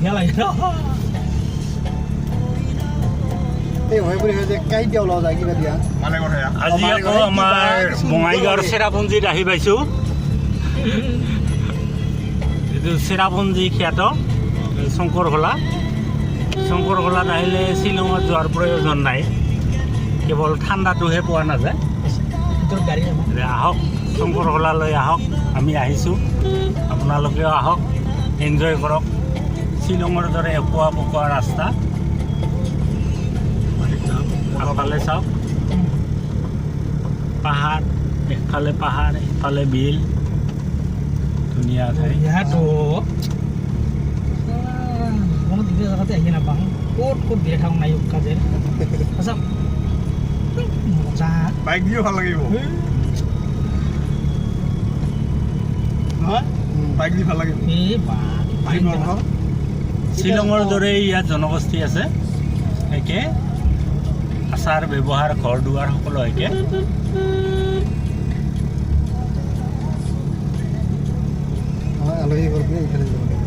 বঢ়িয়া লাগে ন। এই হৈ পৰি যে কাঁইটীয়া ওলোৱা যায় কিবা দিয়া। আজি আকৌ আমাৰ বঙাইগাঁৱৰ চেৰাপুঞ্জীত আহি পাইছোঁ। এইটো চেৰাপুঞ্জী খ্যাত শংকৰখোলা। শংকৰখোলাত আহিলে শ্বিলঙত যোৱাৰ প্ৰয়োজন নাই, কেৱল ঠাণ্ডাটোহে পোৱা নাযায়। ভিতৰত গাড়ী যাব। আহক, শংকৰখোলালৈ আহক। আমি আহিছোঁ, আপোনালোকেও আহক, এনজয় কৰক। শ্বিলঙৰ দৰে একুৱা পকোৱা ৰাস্তা। আগফালে চাওক পাহাৰ, একফালে পাহাৰ, একফালে বিল, ধুনীয়া ঠাই। ইয়াতো কোনো দুটা জেগাতে আহি নাপাওঁ। ক'ত ক'ত বিয়া থাকোঁ নাই কাজে। আচ্ছা, মজা। বাইক দিও ভাল লাগিব নহয়, বাইক দি ভাল লাগিব। এই বা কি আহিব পানী। নহয়। শ্বিলঙৰ দৰেই ইয়াত জনগোষ্ঠী আছে, একে আচাৰ ব্যৱহাৰ, ঘৰ দুৱাৰ সকলো একে। আমাৰ আলহী ঘৰ পিনে এইফালে যাব লাগিব।